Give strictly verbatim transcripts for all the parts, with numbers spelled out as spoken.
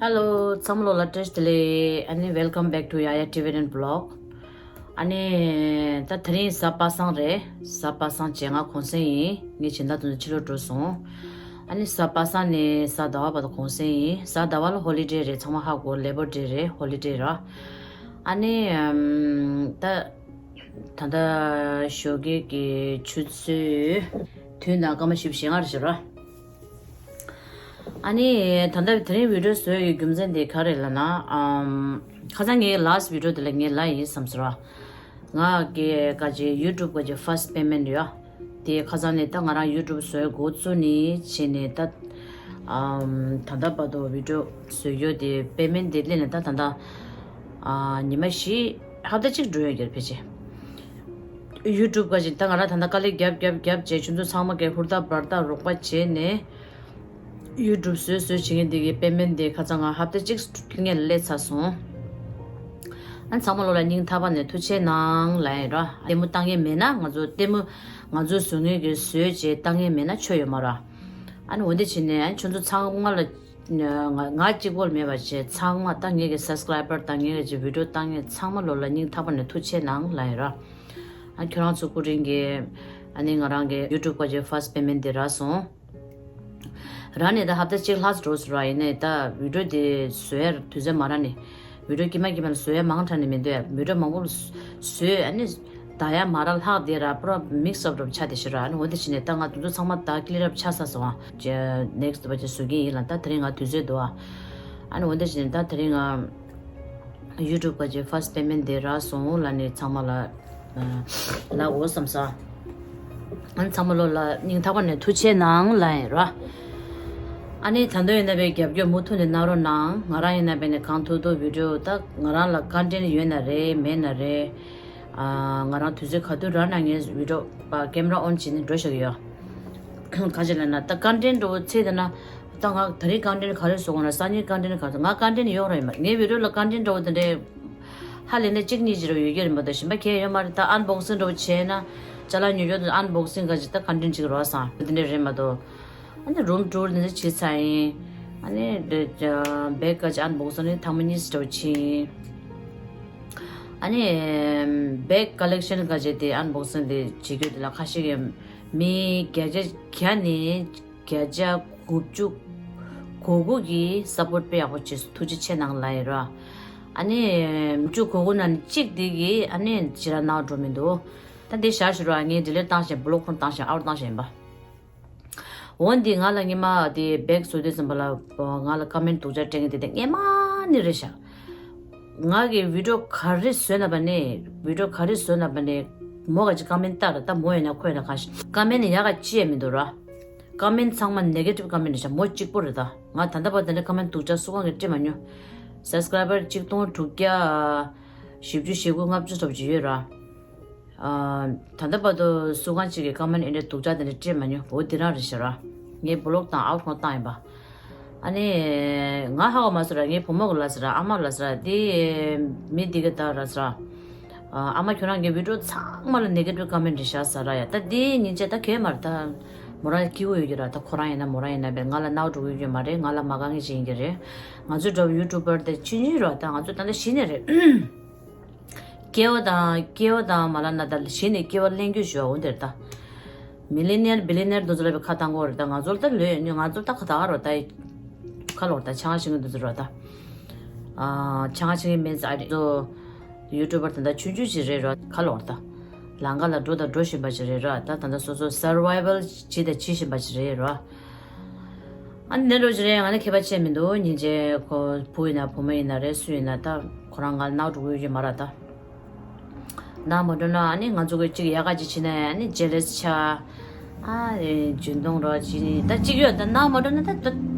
Hello, ཚང་མ་ལོ་ལ་བཀྲ་ཤིས་བདེ་ལེགས། ཨ་ནི་welcome back to Yaya Tibetan Vlog. ཨ་ནི་ད་དེ་རིང་གཟའ་པ་སངས་རེད། གཟའ་པ་སངས་བྱས་ང་གུང་སེང་ཡིན། ངས་སྦྱིན་བདག་དེ་ཚོ་ཕྱི་ལོགས་འགྲོ་སོང་། ཨ་ནི་གཟའ་པ་སངས་ནས་གཟའ་ཟླ་བ་བར་དུ་གུང་སེང་ཡིན། གཟའ་ཟླ་བ་ལ་ཧོ་ལི་ཌེ་རེད། ཚང་མ་ཧ་གོ། Labor Day རེད། ཧོ་ལི་ཌེ་ར། ཨ་ནི་ད་ད་ལྟ་ཞོགས་ཀས་ཀྱི་ཆུ་ཚོད་དུས་ན་སྐར་མ་བཞི་བཅུ་ཞེ་ལྔ་རེད་ཤག་ར། ཨ་ནི་ད་ལྟ་དེ་རིང་བི་ཌི་ཡོ་བཟོ་ཡི་རྒྱུ་མཚན་དེ་ག་རེ་ལབ་ན། ཨམ། ཁ་སང་ངའི་last video དེ་ལ་ངས་ལབ་ཡིན་བསམ་སོང་ར། ང་གི་ག་ཅི་YouTube ག་ཅི་first payment ཡོད། དེ་ཁ་སང་ནས་ད་ང་རང་YouTube བཟོ་ཡི་འགོ་བཙུགས་ནས་བྱས་ནས་ད། ཨམ། ད་ལྟ་བར་དུ་བི་ཌི་ཡོ་བཟོ་རྒྱུ་དེ་payment དེ་སླེབས་ནས་ད་ད་ལྟ། ཨ། ཉི་མ་བཞི་ཧབ་ཏ་གཅིག་འགྲོ་ཡོད་ཀྱི་རེད་ཕལ་ཆེར། YouTube ག་ཅི་ད་ང་རང་ད་ལྟ་དཀའ་ལས་རྒྱབ་རྒྱབ་རྒྱབ་བྱས་ཁྱོད་ཚོ་ཚང་མ་གི་ཧུར་ཐག་འབད་ཐག་རོགས་པ་བྱས་ནས། YouTube བཟོས་བཟོས་བྱེད་མཁན་དེ་གི་payment དེ་ཁ་སང་ང་ཧབ་ཏ་གཅིག་ངས་སླེབས་ཚར་སོང་། ཨ། ཚང་མ་ལོ་ལ་སྙིང་ཐག་པ་ནས་ཐུགས་རྗེ་གནང་ལབ་ཡིན་ར། ལྟད་མོ་ལྟ་མཁན་མེད་ན་ང་ཚོ་ལྟད་མོ་ང་ཚོ་བཟོ་མཁན་གི་བཟོས་བྱས་ལྟ་མཁན་མེད་ན་ཆོ་ཡོད་མ་ར། ཨ་ནི་འོ་འདི་བྱས་ནས་ཨ་ཁྱོད་ཚོ་ཚང་མ་ལ་ང་ང་གཅིག་པོ་ལ་མེད་པ་བྱས་ཚང་མ་ད་ངའི་གི་subscriber དང་ངའི་གི་video ལྟ་མཁན་ཚང་མ་ལོ་ལ་སྙིང་ཐག་པ་ནས་ཐུགས་རྗེ་གནང་ལབ་ཡིན་ར། ཨ། ཁྱོད་རང་ཚོ་སྐུ་དྲིན་གྱིས་ཨ་ནི་ང་རང་གི་YouTube ག་ཅི་first payment དེ་རག་སོང་། རག་ནས་ད་ཧབ་ཏ་གཅིག་ལྷག་འགྲོ་སོང་ར། ཡིན་ནའི་ད་video དེ་བཟོ་ཡ་དུས་ཚོད་མ་རག་ནས། video དཀྱིལ་མ་དཀྱིལ་མ་ལ་བཟོ་ཡ་མང་དྲགས་ནས་མི་འདུག་ཡ། video མང་པོ་བཟོས་ཨ་ནི་ད་ཡ་མ་རག་ལྷག་དེ་ར་པུ་ར་mix up འདྲ་པོ་ཆགས་བསྡད་ཤག་ར། ཨ་ནི་འོ་དེ་བྱས་ནས་ད་ང་དེ་ཚོ་ཚང་མ་ད་clear up ཆགས་ཚར་སོང་ཨ། next པ་ཅིག་བཟོ་གི་ཡིན་ལ། ད་དེ་རིང་ང་དུས་ཚོད་འདུག་ཨ། ཨ་ནི་འོ་དེ་བྱས་ནས་ད་དེ་རིང་ང་YouTube ག་ཅི་first payment དེ་རག་སོང་ལ། ནི་ཚང་མ་ལ་ལབ་དགོས་བསམ་ས། ཨ་ནི་ཚང་མ་ལོ་ལ་སྙིང་ཐག་པ་ནས་ཐུགས་རྗེ་གནང་ལབ་ཡིན་ར། ཨ་ནི་ད་དུང་ཡིན་ན་བའི་རྒྱབ་སྐྱོར་མུ་མཐུད་ནས་གནང་རོགས་གནང་། ང་རང་ཡིན་ན་བའི་ནས་གང་ཐུབ་ཐུབ་video ད་ང་རང་ལ་content ཡོད་ན་རེད་མེད་ན་རེད། ཨ། ང་རང་དུས་ཚོད་ག་དུས་རག་ན་ངས་video པ་camera on བྱས་ནས་འགྲོ་བཞག་གི་ཡོད། ག་ཅི་ལབ་ན་ད་content འདྲ་པོ་ཚེ་འདི་ན། ད་ང་ད་རེས་content ག་རེ་བཟོ་དགོས་ན་སང་ཉིན་content ག་རེ་བཟོ། ང་content ཡོད་རེད་མ་རེད། ངའི་video ལ་content འདྲ་པོ་དེ་འདྲའི་ཧ་ལས་ན་གཅིག་གཉིས་ཅིག་རེ་ཡོད་ཀྱི་རེད་མ་གཏོགས་གཞན་པ་གང་ཡང་ཡོད་མ་རེད། ད་unboxing འདྲ་པོ་བྱས་ན་ཅ་ལག་ཉོ་རྒྱུ་དེ་unboxing ག་ཅི་ད་content ཅིག་རེད་བསམ། དེ་འདྲ་རེད་མ་གཏོགས། ཨ་ནི་room tour དེ་འདྲ་བྱས་ཚར་ཡིན། ཨ་ནི་bag ག་ཅི་unboxing ནི་ཐེངས་མ་གཉིས་འདྲ་པོ་བྱས་ཡིན། ཨ་ནི་bag collection ག་ཅི་དེ་unboxing དེ་བྱེད་རྒྱུ་དེ་ལ་ཁ་ཤས་ཀྱིས་མི་བརྒྱ་ཆ་བརྒྱ་ནས་བརྒྱ་ཆ་དགུ་བཅུ་གོ་དགུ་གིས་support དཔེ་ཡག་པོ་བྱས་སོང་། ཐུགས་རྗེ་ཆེ་གནང་ལབ་ཡིན་ར། ཨ་ནི་དགུ་བཅུ་གོ་དགུ་ནང་ནས་གཅིག་དེ་གིས་ཨ་ནི་ཅི་ར་གནང་འགྲོ་མི་འདུག་ད་འདི་བཞག་ཞུ་ར། ངས་delete བཏང་ཞིང་block ཁོང་བཏང་ཞིང་out བཏང་ཞིང་ཡིན་པ། འོན་ཏེ་ང་ལ་སྔོན་མ་དེ་bag བཟོ་དུས་ཙམ་པ་ལ་ང་ལ་comment སྡུག་ཅག་སྤྲད་མཁན་དེ་དེ་སྔོན་མ་ནས་རེད་ཤག་ང་གི་video ག་རེ་བཟོས་ན་པ་ནས་video ག་རེ་བཟོས་ན་པ་ནས་མོ་ག་ཅི་comment བཏང་ར། ད་མོ་ཡིན་ན་ཁོ་ཡིན་ན་གང་ཞིག་comment ཡག་ག་ཅི་ཡང་མི་འདུག་ར། comment ཚང་མ་negative comment རེད་ཤག་མོ་གཅིག་པོ་རེད། ད་ང་ད་ལྟ་བར་དེ་འདྲ་comment སྡུག་ཅག་སུ་གང་གིས་སྤྲད་མ་མྱོང་། subscriber གཅིག་སྟོང་དྲུག་བརྒྱ་བཞི་བཅུ་ཞེ་དགུ་ལྔ་བཅུ་ཙམ་ཅིག་ཡོད་ར། ཨ། ད་ལྟ་བར་དུ་སུ་གང་ཅིག་གིས་comment འདི་འདྲ་སྡུག་ཅག་དེ་འདྲ་སྤྲད་མ་མྱོང་། འོ་འདི་རང་རེད་ཤག་ར། ངས་block དང་out ཁོང་བཏང་ཡིན་པ། ཨ་ནི་ང་ཧ་གོ་མ་སོང་ར། ངའི་བུ་མོ་གིས་ལབ་ཟེར་ར། ཨ་མ་ལབ་ཟེར་ར། དེ་མི་འདི་གིས་ད་ལབ་ཟེར་ར། ཨ་མ་ཁྱོད་རང་གི་video ཚང་མ་ལ་negative comment རེད་ཤག་ཟེར་ར། ཡ་ད་དེ་ཉིན་བྱས་ད་གས་མ་རེད། ད་མོ་རང་སྐྱིད་པོ་ཡོད་ཀྱི་ར། ད་ཁོ་རང་ཡིན་ན་མོ་རང་ཡིན་ན་བས་ང་ལ་རྣག་འགྲོ་གི་ཡོད་ཀྱི་མ་རེད། ང་ལ་མ་དགའ་མཁན་ཞིག་ཡིན་གྱི་རེད། ང་ཚོ་འདྲ་བོ་YouTuber དེ་ཆུང་ཆུང་ར། ད་ང་ཚོ་ད་ལྟ་གཞི་ནས་རེད། སྐལ་བ་དང་སྐལ་བ་དང་མ་ལབ་ན་ད་གཞི་ནས་སྐལ་བ་ལེན་རྒྱུ་ཞུ་བ་འོ་འདིར་ད། millionaire billionaire དེ་ཚོ་ལ་བའི་ཁ་བཏང་གི་ཡོད་རེད། ད་ང་ཚོ་ལ་ད་ལོས་ཡོད་ནི་ང་ཚོ་ད་ཁ་ད་ག་རོ་ད། ཁ་ལོར་ད་ཆང་ཤིང་གི་དེ་ཚོ་རོ་ད། ཨ། ཆང་ཤིང་གི་མིན་ཙ་རེད། ཚོ་YouTuber ད་ད་ཆུང་ཆུང་ཅིག་རེད་རོ། ཁ་ལོར་ད། ལང་ཀ་ལ་འགྲོ་ད་འགྲོ་བཞིན་པ་ཅིག་རེད་རོ། ད་ད་ད་སོ་སོ་survival བྱེད་ད་བྱེད་བཞིན་པ་ཅིག་རེད་རོ། ཨ་ནི་འདྲ་བོ་ཅིག་རེད། ང་ནི་ཁྱད་པར་ཅི་ཡང་མི་འདུག་སྙིང་རྗེ། ཁོ་བུ་ཡིན་ན་བུ་མོ་ཡིན་ན་རེད། སུ་ཡིན་ན་ད་ཁོ་རང་ང་ལ་རྣག་འགྲོ་གི་ཡོད་ཀྱི་མ་རེད་ད། རྣག་མ་འགྲོ་ན་ཨ་ནི་ང་ཚོ་གི་ཅིག་ཡག་ག་ཅིག་བྱེད་ན་ཨ་ནི་jealous ཆགས། ཨ་རེ་འཇོན་ཐང་རོ་ཅིག་ད་ཅིག་ཡོད་ད། རྣག་མ་འགྲོ་ན་ད་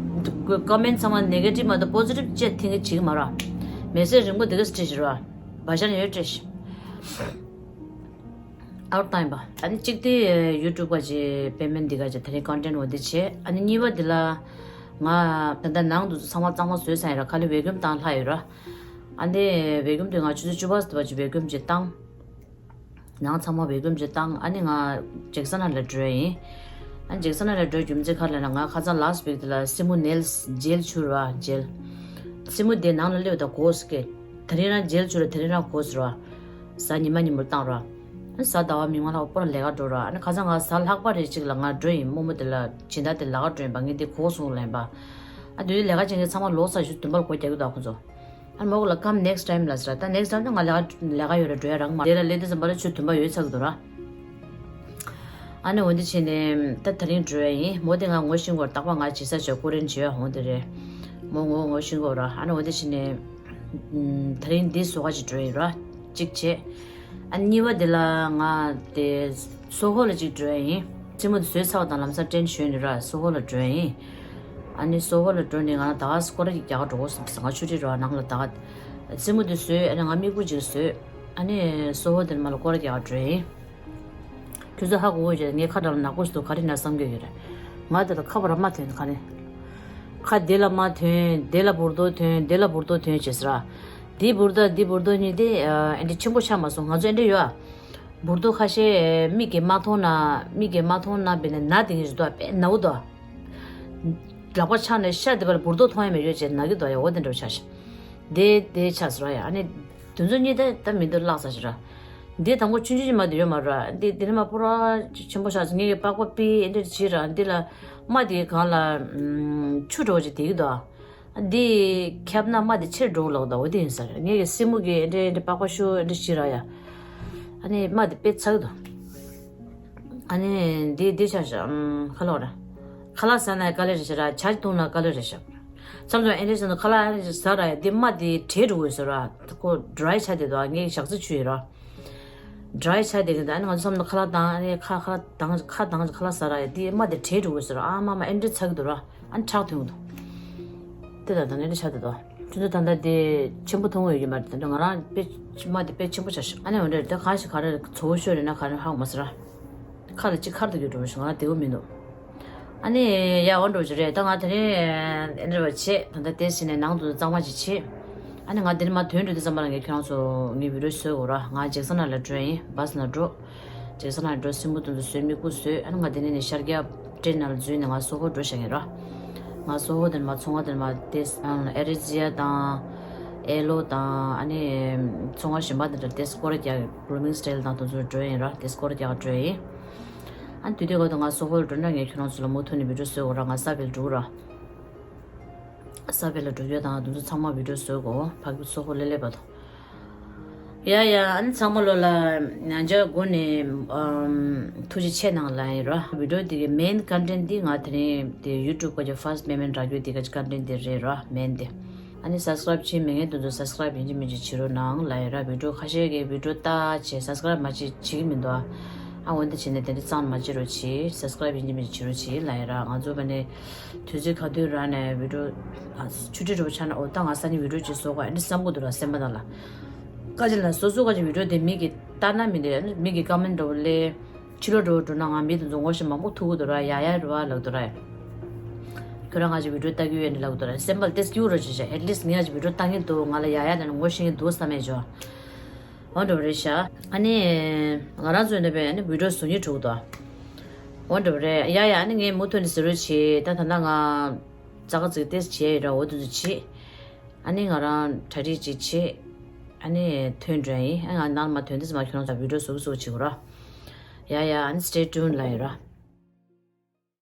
ད་comment ཚང་མ་negative མ་གཏོགས་positive ཅིག་ཐེངས་ཀྱི་བྱེད་ཀྱི་མ་རེད། མེ་སེ་རིང་པོ་དེ་ག་སྤྲད་ཤིག་རོ། བ་ཤ་ནི་ཡོད་སྤྲད་ཤིག out བཏང་ཡིན་པ། ཨ་ནི་གཅིག་དེ་YouTube ག་ཅི་payment འདི་ག་ཅི་དེ་རིང་content འོ་འདི་བྱས། ཨ་ནི་གཉིས་པ་འདི་ལ་ང་ད་ལྟ་ནང་དུ་ཚང་མ་གཙང་མ་བཟོས་ཚར་ཡིན་ར། ཁ་ལི་vacuum བཏང་ལྷག་ཡོད་ར། ཨ་ནི་vacuum དེ་ང་ཆུ་ཚོད་བཅུ་པ་ཙམ་ཅིག་vacuum ཅིག་བཏང་། ནང་ཚང་མ་vacuum ཅིག་བཏང་། ཨ་ནི་ང་ཇེག་སན་ལ་འགྲོ་ཡིན། ཨ་ནི་ཇེག་སན་ལ་འགྲོ་རྒྱུ་མཚན་ག་རེ་ལབ་ན་ང་ཁ་སང་last week དེ་ལ་སེན་མོ་nails gel བྱུགས་ར། gel སྲིན་མོ་དེ་ནང་ལ་སླེབས་དང་གོ་སི་ཀེ། དེ་རིང་རང་མཇལ་བཅུག་ར། དེ་རིང་རང་གོ་སི་ར། གཟའ་ཉི་མ་ཉིན་མོ་བཏང་ར། གཟའ་ཟླ་བ་མིག་དམར་ལྷག་པ་པོ་ར་ལས་ཀ་འགྲོ་ར། ཨ་ནི་ཁ་སང་ང་གཟའ་ལྷག་པ་རེ་གཅིག་ལ་ང་འགྲོ་ཡིན། རྨོ་མོ་དེ་ལ་སྦྱིན་བདག་དེ་ལས་ཀ་འགྲོ་ཡིན་པ་ངས་དེ་གོ་སོང་ལན་པ། ཨ་དུས་ལས་ཀ་བྱེད་མཁན་ཚང་མ་ལོག་ཚར། ཞུ་བདུན་པར་སྒོ་རྒྱག་གི་འདུག་ཁོ་ཚོ། ཨ་མོ་གོ་ལ་come next time ལ་ཟེར། ད་next time ད་ང་ལས་ལས་ཀ་ཡོད་ར་འགྲོ་ཡ་རང་མ་རེད་ལ། ལས་དེ་ཙམ་པ་ལ་ཆུ་དུམ་པ་ཡོད་ཚར་གི་འདུག་ར། ཨ་ནི་འོན་ཏེ་ཕྱིན་ནས་ད་དེ་རིང་འགྲོ་ཡ་ཡིན། མོ་དེ་ང་ངོ་ཤེས་ཀྱི་ཡོད་ར། རྟག་པར་ང་བྱེད་ས་བྱ་ཀུ་རེན་བྱེད་ཡ་འོང་དེ་རེད། མོ་ངོ་ངོ་ཤེས་ཀྱི་ཡོད་ར། ཨ་ནི་འོན་ཏེ་ཕྱིན་ནས་དེ་རིང་འདི་བཟོ་ག་ཅིག་འགྲོ་ཡ་ཡིན་ར། གཅིག་བྱས། ཨ་གཉིས་པ་དེ་ལ་ང་དེ་སོ་ཧོ་ལ་ཅིག་འགྲོ་ཡ་ཡིན། རྩེད་མོ་དེ་བཟོས་ཚར་བ་དང་ལམ་སང་ཊེན་ཞོན་ནས་ར་སོ་ཧོ་ལ་འགྲོ་ཡ་ཡིན། ཨ་ནི་སོ་ཧོ་ལ་འགྲོ་ནས་ང་ད་སྐོར་ར་ཅིག་རྒྱག་ག་འགྲོ་དགོས་བསམ་སོང་། ང་ཆུ་ཁྲིད་ར་ནང་ལ་ད་རྩེད་མོ་དེ་བཟོས། ཨ་ནི་ང་མིག་སྤུ་ཅིག་བཟོས། ཨ་ནི་སོ་ཧོ་དེ་ནས་མར་ལ་སྐོར་ར་རྒྱག་ག་འགྲོ་ཡ་ཡིན། ཁྱོད་ཚོ་ཧ་གོ་གི་ཡོད་ཀྱི་རེད། ངའི་ཁ་བྲང་ལ་ནག་པོ་ཞིག་འདུག་ག་རེ་ན་བསམ་གྱི་ཡོད་རེད། ང་དེ་ལ་ཁ་བར་མ་ཐོན་ག་རེ། ཁ་དེ་ལ་མ་ཐོན། དེ་ལ་འབུར་ཏོ་ཐོན། དེ་ལ་འབུར་ཏོ་ཐོན་བྱས་ཟེར་ར། དེ་འབུར་ཏོ་དེ་འབུར་ཏོ་གཉིས་དེ་ཨ་འདྲ་ཆེན་པོ་ཆགས་མ་སོང་། ང་ཚོ་ཨ་འདྲ་ཡོད་ཨ། འབུར་ཏོ་ཁ་ཤས་མིག་གིས་མ་མཐོང་ན། མིག་གིས་མ་མཐོང་ན་བས་ན་ན་དེ་ངེས་ཞིག་འདུག་ཨ། དཔེ་ན་བོ་འདུག་ཨ། ལག་པ་འཆང་ནས་ཤ་དེ་བར་འབུར་ཏོ་མཐོང་ཡ་མེད་ཡོད་ཅེས་ན་གི་འདུག་ཡ། འོ་དེ་འདྲ་བོ་ཆགས་ཤག་དེ་དེ་ཆགས་ཟེར་བ་ཡ། ཨ་ནི་དེ་ཚོ་གཉིས་དེ་ད་མི་འདུག་བརླག་ས་ཞིག་ར། འདི་དང་པོ་ཆུང་ཆུང་ཅིག་མ་དེ་ཡོད་མ་ར། འདི་འདི་ནི་མ་པོ་ར་ཆེན་པོ་ཆགས་ངེད་ཀྱི་པགས་པ་པི་ཨེ་འདྲ་བྱེད་ར། འདི་ལ་མ་དེའི་སྒང་ལ་ཆུ་འགྲོ་བ་ཅིག་དེ་གི་འདུག་ཨ། འདི་ཁྱབ་ན་མ་དེ་ཆེར་འགྲོ་ལོག་འདུག་འོ་དེ་ཡིན་ས་རེད། ངེད་ཀྱི་སྲིན་མོ་གི་ཨེ་འདྲ་ཨེ་འདྲ་པགས་པ་ཤུ་ཨེ་འདྲ་བྱེད་ར་ཡ། ཨ་ནི་མ་དེ་དཔེ་ཚ་གི་འདུག་ཨ་ནི་འདི་འདི་ཆ་བཞག་ཨམ། ཁ་ལག་ར། ཁ་ལག་ཟ་ན་དཀའ་ལས་རེད་ཤག་ར། ཇ་བཏུང་ན་དཀའ་ལས་རེད་ཤག་བསམ་སོང་། ཨེ་འདྲ་བྱས་ན་ཁ་ལག་ཨེ་འདྲ་ཟ་ར་ཡ། འདི་མ་འདི་བྲེག་འགྲོ་དགོས་ཟེར་ར། ཁོ་ཌ་རའི་ཆགས་བསྡད་འདུག་ངའི་ཞག་རྩི་ཆུ་ཡིན་ར། ཌ་རའི་ཆགས་བསྡད་ཀྱི་འདུག་ཨ་ནི་ང་ཚོ་བསམ་ན་ཁ་ལག་བཏང་། ཨ་ནི་ཁ་ཁ་ལག་བཏང་། ཁ་བཏང་། ཁ་ལག་ཟ་ར་ཡ། འདི་མ་འདི་བྲེག་འགྲོ་དགོས་ཟེར་ར། ཨ་མ་མ་ཨེ་འདྲ་ཚ་གི་འདུག་ར། ཨ་ནི་ཁྲག་ཐོན་གི་འདུག་དེ་དང་དང་ནི་ཆ་དེ་དང་། ཁྱོད་ཚོ་ད་ལྟ་དེ་ཆེན་པོ་མཐོང་གི་ཡོད་ཀྱི་མ་རེད། དེ་འདྲ་ང་རང་དཔེ་མ་དེ་དཔེ་ཆེན་པོ་ཆགས་ཤག་ཨ་ནི་འོ་འདྲ་དེ་གང་ཞིག་ག་རེ་ཚོ་བོ་ཤོར་རེད་ན་ག་རེ་ཧ་གོ་མ་སོང་ར། ཁ་ལ་ཅིག་ཁར་དུ་གྱུར་འགྲོ་བ་ཞིག་ང་རང་བདེ་བོ་མི་འདུག་ཨ་ནི་ཡ་འོ་འགྲོ་རྒྱུ་རེད། ད་ང་དེ་རིང་ཨེ་འདྲ་བ་བྱེད། ད་ལྟ་དེ་ཟིན་ནས་ནང་དུ་གཙང་མ་ཅིག་བྱེད། ཨ་ནི་ང་དེ་རིང་མ་ཐོན་འགྲོ་དུས་ཙམ་པ་ལ་ངས་ཁྱོད་རང་ཚོ་ངའི་བི་ཌིའོ་བཟོས་དགོས་ར། ང་ཇེག་སན་ལ་འགྲོ་ཡིན། བྷ་སི་ནང་འགྲོ། ཇེག་སན་ལ་འགྲོ། སྲིན་མོ་དེ་ཚོ་བཟོས། མིག་ཁུ་བཟོས། ཨ་ནི་ང་དེ་ནས་ནས་ཤར་རྒྱག་ཏྲེན་ནང་ལ་འཛུལ་ནས་ང་སོ་ཧོ་འགྲོ་བཞག་ཡིན་ར། ང་སོ་ཧོ་དེར་མ་ཚོང་ཁང་དེར་མ་དེ་ཨེ་རི་ཛི་ཡ་དང་། ཨེ་ལོ་དང་། ཨ་ནི་ཚོང་ཁང་གཞན་པ་དེ་འདྲ་དེ་སྐོར་རྒྱག་བྷུ་ལུ་མིང་སི་ཊེལ་དང་དེ་ཚོར་འགྲོ་ཡིན་ར། དེ་སྐོར་རྒྱག་འགྲོ་ཡིན། ཨ་ནི་དུས་དེ་ག་དུ་ང་སོ་ཧོ་ལ་འགྲོ་ན་ངས་ཁྱོད་རང་ཚོ་ལ་མུ་མཐུད་ནས་བི་ཌིའོ་བཟོས་དགོས་ར། ང་ས་བལ་འགྲོ་ར། ས་བལ་ལ་འགྲོ་རྒྱུ་དང་དེ་ཚོ་ཚང་མ་བི་ཌིའོ་བཟོས་དགོས། ཕ་གི་སོ་ཧོ་ལེ་ལེ་བ་དང་། ཡ་ཡ། ཨ་ནི་ཚང་མ་ལོ་ལ་ང་འཇའ་སྒོ་ནས་ཨམ་ཐུགས་རྗེ་ཆེ་གནང་ལ་ཡིན་ར། བི་ཌིའོ་འདི་གི་མེན་ཀོན་ཊེན་ཊི་འདི་ང་དེ་རིང་དེ་ཡུ་ཊུབ་ག་ཅི་ཕར་སི་ཊི་པེ་མེན་ཊི་རག་རྒྱུ་འདི་ག་ཅི་ཀོན་ཊེན་ཊི་འདི་རེད་ར། མེན་འདི། ཨ་ནི་སབ་སི་ཀ་རའིབ་བྱེད་མེད་མཁན་དེ་ཚོ་སབ་སི་ཀ་རའིབ་ཡིན་གཅིག་མིན་གཅིག་བྱེད་རོགས་གནང་ལ་ཡིན་ར། བི་ཌིའོ་ཁ་ཤས་ཀྱིས་བི་ཌིའོ་ལྟ་བྱེད་སབ་སི་ཀ་རའིབ་མ་བྱེད་བྱེད་ཀྱི་མི་འདུག་ཨ། ཨ་འོན་ཏེ་བྱེད་ནས་དེ་འདྲ་གཙང་མ་བྱེད་རོགས་བྱེད། སབ་སི་ཀ་རའིབ་ཡིན་གཅིག་མིན་གཅིག་བྱེད་རོགས་བྱེད་ལ་ཡིན་ར། ང་ཚོ་བ་ནས་དུས་ཚོད་ག་དུས་རག་ནས་བི་ཌིའོ་ཨ་ཆུ་ཊི་རོ་ཆགས་ན་འོ་ད་ང་སང་ཉིན་བི་ཌིའོ་ཅིག་བཟོ་དགོས་ཨ་འདྲ་བསམ་གི་འདུག་ར། སེམས་པ་ནང་ལ་བཀའ་ཅི་ལ་སོ་སོ་ག་ཅི་བི་ཌིའོ་དེ་མིག་གིས་ལྟ་ན་མི་འདུག་ཨ་ནི་མིག་གིས་ཀོ་མེན་ཊི་འདྲ་བོ་ལས། ཕྱི་ལོགས་འགྲོ་འགྲོ་ན་ང་མི་དེ་ཚོ་ངོ་ཤེས་མང་པོ་ཐུག་གི་འདུག་ར། ཡ་ཡ་རེད་བ་ལབ་འདུག་ར། ཁྱོད་རང་ང་ཅིག་བི་ཌིའོ་ལྟ་གི་ཡོད་ནི་ལབ་འདུག་ར། སེམས་པ་ལ་ཏེ་སྐྱིད་པོ་རེ་བྱེད་བྱ། ཨེཊ་ལིསཊ་ངས་ང་ཅིག་བི་ཌིའོ་ལྟ་གི་འདུག་ང་ལ་ཡ་ཡ་ནས་ངོ་ཤེས་ཀྱི་འདུག་བསམ་མེད་བྱོ། འོ་འདྲ་བོ་རེད་ཤག་ཨ་ནི་ང་རང་ཚོའི་འདི་པས་ཨ་ནི་བི་ཌིའོ་བཟོ་སྙིང་བྲོ་གི་འདུག་འོ་འདྲ་བོ་རེད། ཡ་ཡ། ཨ་ནི་ངས་མུ་མཐུད་ནས་ཟེར་རོགས་བྱེད། ད་ད་ལྟ་ང་ཙག་ཙིག་ཏེ་བྱས་ཡོད་ར། འོ་དེ་ཚོ་བྱེད། ཨ་ནི་ང་རང་གྲ་སྒྲིག་ཅིག་བྱེད། ཨ་ནི་ཐོན་འགྲོ་ཡིན། ཨ་ང་ནང་མ་ཐོན་དུས་ཙམ་ཁྱོད་རང་ཚོ་བི་ཌིའོ་བཟོ་གི་བཟོ་གི་བྱེད་དགོས་ར། ཡ་ཡ། ཨ་ནི་སི་ཊེ་ཊུན་ལ་ཡོད་ར།